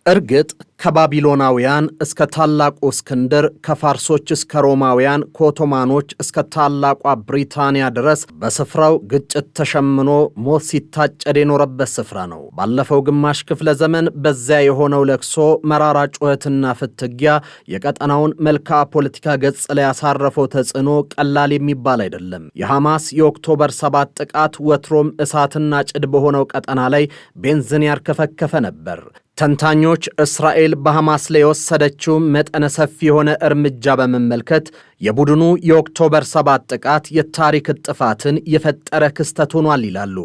እርግጥ ከባቢሎናውያን እስከ ታላቁ እስክንድር፣ ከፋርሶች እስከ ሮማውያን፣ ከኦቶማኖች እስከ ታላቋ ብሪታንያ ድረስ በስፍራው ግጭት ተሸምኖ ሞት ሲታጨድ የኖረበት ስፍራ ነው። ባለፈው ግማሽ ክፍለ ዘመን በዚያ የሆነው ለቅሶ፣ መራራ ጩኸትና ፍትጊያ የቀጠናውን መልክዓ ፖለቲካ ገጽ ላይ ያሳረፈው ተጽዕኖ ቀላል የሚባል አይደለም። የሐማስ የ October 7 ጥቃት ወትሮም እሳትና ጭድ በሆነው ቀጠና ላይ ቤንዚን ያርከፈከፈ ነበር። ተንታኞች እስራኤል በሐማስ ላይ የወሰደችው መጠነ ሰፊ የሆነ እርምጃ በመመልከት የቡድኑ የ October 7 ጥቃት የታሪክ ጥፋትን የፈጠረ ክስተት ሆኗል ይላሉ።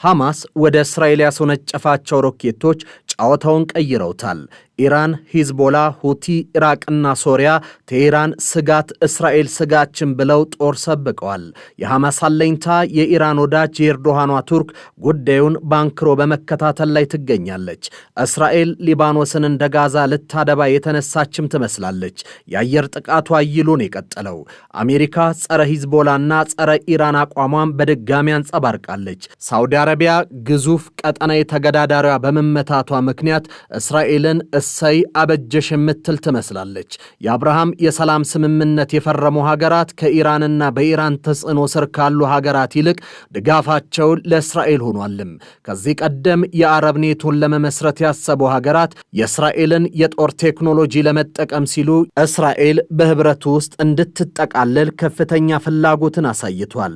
ሐማስ ወደ እስራኤል ያስወነጨፋቸው ሮኬቶች ጨዋታውን ቀይረውታል። ኢራን፣ ሂዝቦላ፣ ሁቲ፣ ኢራቅና ሶሪያ ቴሄራን ስጋት፣ እስራኤል ስጋችን ብለው ጦር ሰብቀዋል። የሐማስ አለኝታ የኢራን ወዳጅ የኤርዶሃኗ ቱርክ ጉዳዩን ባንክሮ በመከታተል ላይ ትገኛለች። እስራኤል ሊባኖስን እንደ ጋዛ ልታደባ የተነሳችም ትመስላለች። የአየር ጥቃቱ አይሎ ነው የቀጠለው። አሜሪካ ጸረ ሂዝቦላና ጸረ ኢራን አቋሟን በድጋሚ አንጸባርቃለች። ሳውዲ አረቢያ ግዙፍ ቀጠናዊ ተገዳዳሪዋ በመመታቷ ምክንያት እስራኤልን እሰይ አበጀሽ የምትል ትመስላለች። የአብርሃም የሰላም ስምምነት የፈረሙ ሀገራት ከኢራንና በኢራን ተጽዕኖ ስር ካሉ ሀገራት ይልቅ ድጋፋቸው ለእስራኤል ሆኗልም። ከዚህ ቀደም የአረብ ኔቶን ለመመስረት ያሰቡ ሀገራት የእስራኤልን የጦር ቴክኖሎጂ ለመጠቀም ሲሉ እስራኤል በህብረቱ ውስጥ እንድትጠቃለል ከፍተኛ ፍላጎትን አሳይቷል።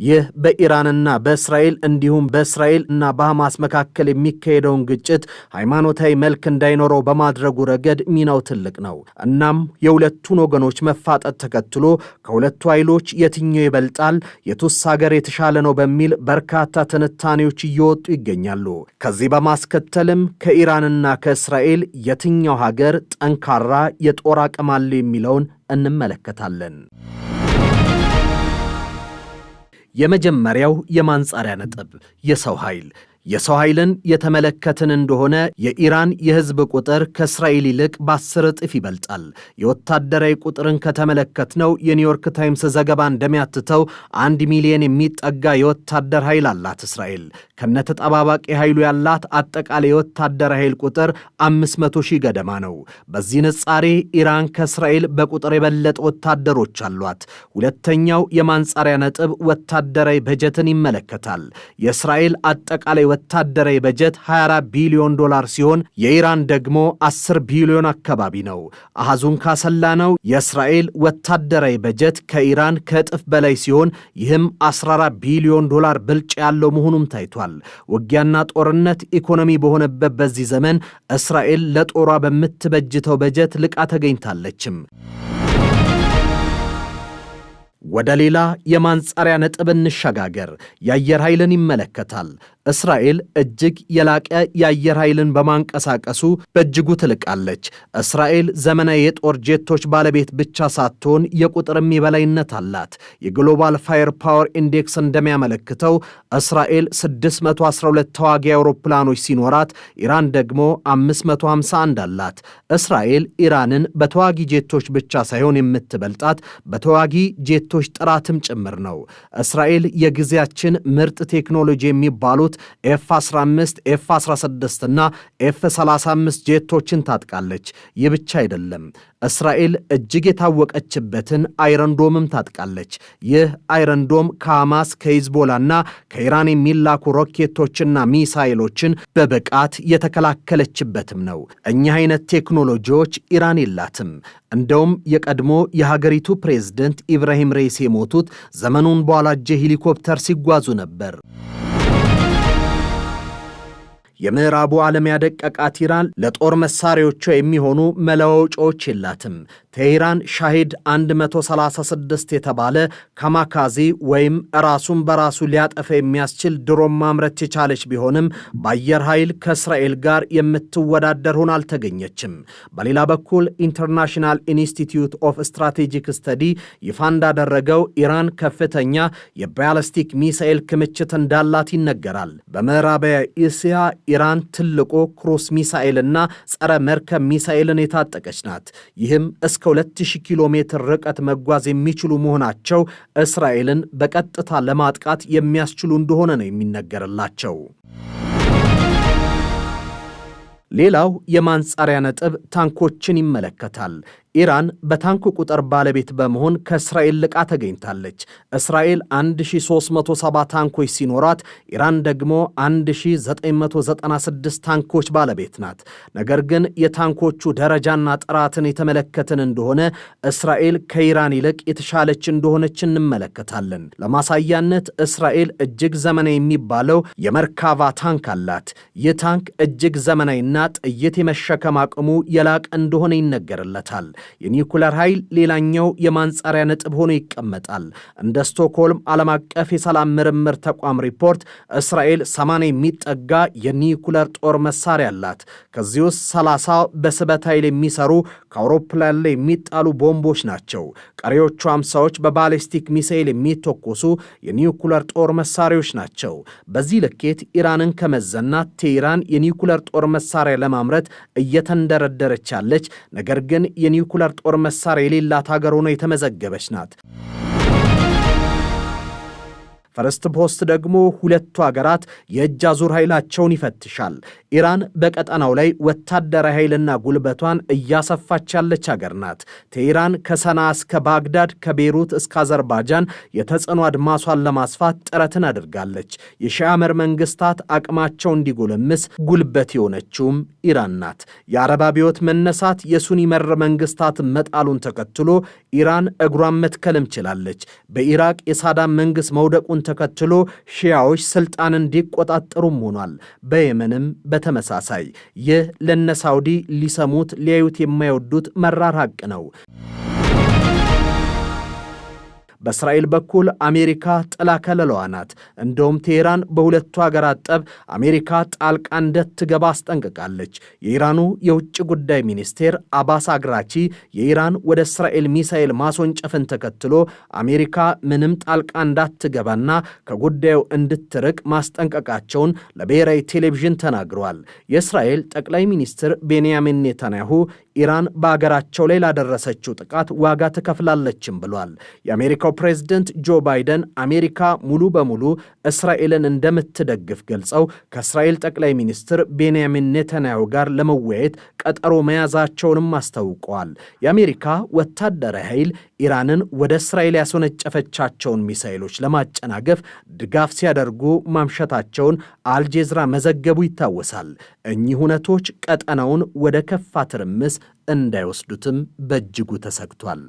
ይህ በኢራንና በእስራኤል እንዲሁም በእስራኤል እና በሐማስ መካከል የሚካሄደውን ግጭት ሃይማኖታዊ መልክ እንዳይኖረው በማድረጉ ረገድ ሚናው ትልቅ ነው። እናም የሁለቱን ወገኖች መፋጠጥ ተከትሎ ከሁለቱ ኃይሎች የትኛው ይበልጣል፣ የቱስ ሀገር የተሻለ ነው በሚል በርካታ ትንታኔዎች እየወጡ ይገኛሉ። ከዚህ በማስከተልም ከኢራንና ከእስራኤል የትኛው ሀገር ጠንካራ የጦር አቅም አለው የሚለውን እንመለከታለን። የመጀመሪያው የማንጻሪያ ነጥብ የሰው ኃይል። የሰው ኃይልን የተመለከትን እንደሆነ የኢራን የህዝብ ቁጥር ከእስራኤል ይልቅ በ10 እጥፍ ይበልጣል። የወታደራዊ ቁጥርን ከተመለከትነው የኒውዮርክ ታይምስ ዘገባ እንደሚያትተው 1 ሚሊዮን የሚጠጋ የወታደር ኃይል አላት እስራኤል። ከነተጠባባቂ ኃይሉ ያላት አጠቃላይ የወታደር ኃይል ቁጥር 500 ሺህ ገደማ ነው። በዚህ ንጻሬ ኢራን ከእስራኤል በቁጥር የበለጠ ወታደሮች አሏት። ሁለተኛው የማንጻሪያ ነጥብ ወታደራዊ በጀትን ይመለከታል። የእስራኤል አጠቃላይ ወታደራዊ በጀት 24 ቢሊዮን ዶላር ሲሆን የኢራን ደግሞ 10 ቢሊዮን አካባቢ ነው። አሃዙን ካሰላነው የእስራኤል ወታደራዊ በጀት ከኢራን ከእጥፍ በላይ ሲሆን ይህም 14 ቢሊዮን ዶላር ብልጫ ያለው መሆኑም ታይቷል። ውጊያና ጦርነት ኢኮኖሚ በሆነበት በዚህ ዘመን እስራኤል ለጦሯ በምትበጅተው በጀት ልቃ ተገኝታለችም። ወደ ሌላ የማንጻሪያ ነጥብ እንሸጋገር። የአየር ኃይልን ይመለከታል። እስራኤል እጅግ የላቀ የአየር ኃይልን በማንቀሳቀሱ በእጅጉ ትልቃለች። እስራኤል ዘመናዊ የጦር ጄቶች ባለቤት ብቻ ሳትሆን የቁጥርም የበላይነት አላት። የ Global Firepower Index እንደሚያመለክተው እስራኤል 612 ተዋጊ አውሮፕላኖች ሲኖራት ኢራን ደግሞ 551 አላት። እስራኤል ኢራንን በተዋጊ ጄቶች ብቻ ሳይሆን የምትበልጣት በተዋጊ ጄቶች ጥራትም ጭምር ነው። እስራኤል የጊዜያችን ምርጥ ቴክኖሎጂ የሚባሉት F15፣ F16 እና F35 ጄቶችን ታጥቃለች። ይህ ብቻ አይደለም። እስራኤል እጅግ የታወቀችበትን Iron Dome ም ታጥቃለች። ይህ Iron Dome ከሐማስ፣ ከሂዝቦላና ከኢራን የሚላኩ ሮኬቶችና ሚሳይሎችን በብቃት የተከላከለችበትም ነው። እኚህ አይነት ቴክኖሎጂዎች ኢራን የላትም። እንደውም የቀድሞ የሀገሪቱ ፕሬዝደንት ኢብራሂም ሬይሲ የሞቱት ዘመኑን በዋጀ ሄሊኮፕተር ሲጓዙ ነበር። የምዕራቡ ዓለም ያደቀቃት ኢራን ለጦር መሳሪያዎቿ የሚሆኑ መለዋወጫዎች የላትም። ቴሄራን ሻሂድ 136 የተባለ ካሚካዜ ወይም ራሱን በራሱ ሊያጠፋ የሚያስችል ድሮን ማምረት የቻለች ቢሆንም በአየር ኃይል ከእስራኤል ጋር የምትወዳደር ሆና አልተገኘችም። በሌላ በኩል International Institute of Strategic Study ይፋ እንዳደረገው ኢራን ከፍተኛ የባላስቲክ ሚሳኤል ክምችት እንዳላት ይነገራል። በምዕራባዊ እስያ ኢራን ትልቁ ክሩዝ ሚሳኤልና ጸረ መርከብ ሚሳኤልን የታጠቀች ናት። ይህም እስከ 2000 ኪሎ ሜትር ርቀት መጓዝ የሚችሉ መሆናቸው እስራኤልን በቀጥታ ለማጥቃት የሚያስችሉ እንደሆነ ነው የሚነገርላቸው። ሌላው የማንጻሪያ ነጥብ ታንኮችን ይመለከታል። ኢራን በታንክ ቁጥር ባለቤት በመሆን ከእስራኤል ልቃ ተገኝታለች። እስራኤል 1370 ታንኮች ሲኖራት ኢራን ደግሞ 1996 ታንኮች ባለቤት ናት። ነገር ግን የታንኮቹ ደረጃና ጥራትን የተመለከትን እንደሆነ እስራኤል ከኢራን ይልቅ የተሻለች እንደሆነች እንመለከታለን። ለማሳያነት እስራኤል እጅግ ዘመናዊ የሚባለው የመርካቫ ታንክ አላት። ይህ ታንክ እጅግ ዘመናዊና ጥይት የመሸከም አቅሙ የላቀ እንደሆነ ይነገርለታል። የኒውክለር ኃይል ሌላኛው የማንጻሪያ ነጥብ ሆኖ ይቀመጣል። እንደ ስቶክሆልም ዓለም አቀፍ የሰላም ምርምር ተቋም ሪፖርት እስራኤል 80 የሚጠጋ የኒውክለር ጦር መሳሪያ አላት። ከዚህ ውስጥ 30 በስበት ኃይል የሚሰሩ ከአውሮፕላን ላይ የሚጣሉ ቦምቦች ናቸው። ቀሪዎቹ 50ዎች በባሊስቲክ ሚሳኤል የሚተኮሱ የኒውክለር ጦር መሳሪያዎች ናቸው። በዚህ ልኬት ኢራንን ከመዘናት ቴህራን የኒውክለር ጦር መሳሪያ ለማምረት እየተንደረደረች ያለች ነገር ግን የኒውክለር ጦር መሳሪያ የሌላት ሀገር ሆኖ የተመዘገበች ናት። ፈርስት ፖስት ደግሞ ሁለቱ ሀገራት የእጅ አዙር ኃይላቸውን ይፈትሻል። ኢራን በቀጠናው ላይ ወታደራዊ ኃይልና ጉልበቷን እያሰፋች ያለች ሀገር ናት። ቴህራን ከሰና እስከ ባግዳድ፣ ከቤይሩት እስከ አዘርባጃን የተጽዕኖ አድማሷን ለማስፋት ጥረትን አድርጋለች። የሺዓ መር መንግስታት አቅማቸው እንዲጎለምስ ጉልበት የሆነችውም ኢራን ናት። የአረብ አብዮት መነሳት የሱኒ መር መንግስታት መጣሉን ተከትሎ ኢራን እግሯን መትከልም ችላለች። በኢራቅ የሳዳም መንግስት መውደቁን ተከትሎ ሺያዎች ስልጣን እንዲቆጣጠሩም ሆኗል። በየመንም በተመሳሳይ። ይህ ለነ ሳውዲ ሊሰሙት ሊያዩት የማይወዱት መራር ሀቅ ነው። በእስራኤል በኩል አሜሪካ ጥላ ከለላዋ ናት። እንደውም ቴህራን በሁለቱ ሀገራት ጠብ አሜሪካ ጣልቃ እንዳትገባ አስጠንቅቃለች። የኢራኑ የውጭ ጉዳይ ሚኒስቴር አባስ አግራቺ የኢራን ወደ እስራኤል ሚሳኤል ማስወንጨፍን ተከትሎ አሜሪካ ምንም ጣልቃ እንዳትገባና ከጉዳዩ እንድትርቅ ማስጠንቀቃቸውን ለብሔራዊ ቴሌቪዥን ተናግረዋል። የእስራኤል ጠቅላይ ሚኒስትር ቤንያሚን ኔታንያሁ ኢራን በአገራቸው ላይ ላደረሰችው ጥቃት ዋጋ ትከፍላለችም ብሏል። የአሜሪካው ፕሬዝደንት ጆ ባይደን አሜሪካ ሙሉ በሙሉ እስራኤልን እንደምትደግፍ ገልጸው ከእስራኤል ጠቅላይ ሚኒስትር ቤንያሚን ኔታንያሁ ጋር ለመወያየት ቀጠሮ መያዛቸውንም አስታውቀዋል። የአሜሪካ ወታደራዊ ኃይል ኢራንን ወደ እስራኤል ያስወነጨፈቻቸውን ሚሳኤሎች ለማጨናገፍ ድጋፍ ሲያደርጉ ማምሸታቸውን አልጄዝራ መዘገቡ ይታወሳል። እኚህ ሁነቶች ቀጠናውን ወደ ከፋ ትርምስ እንዳይወስዱትም በእጅጉ ተሰግቷል።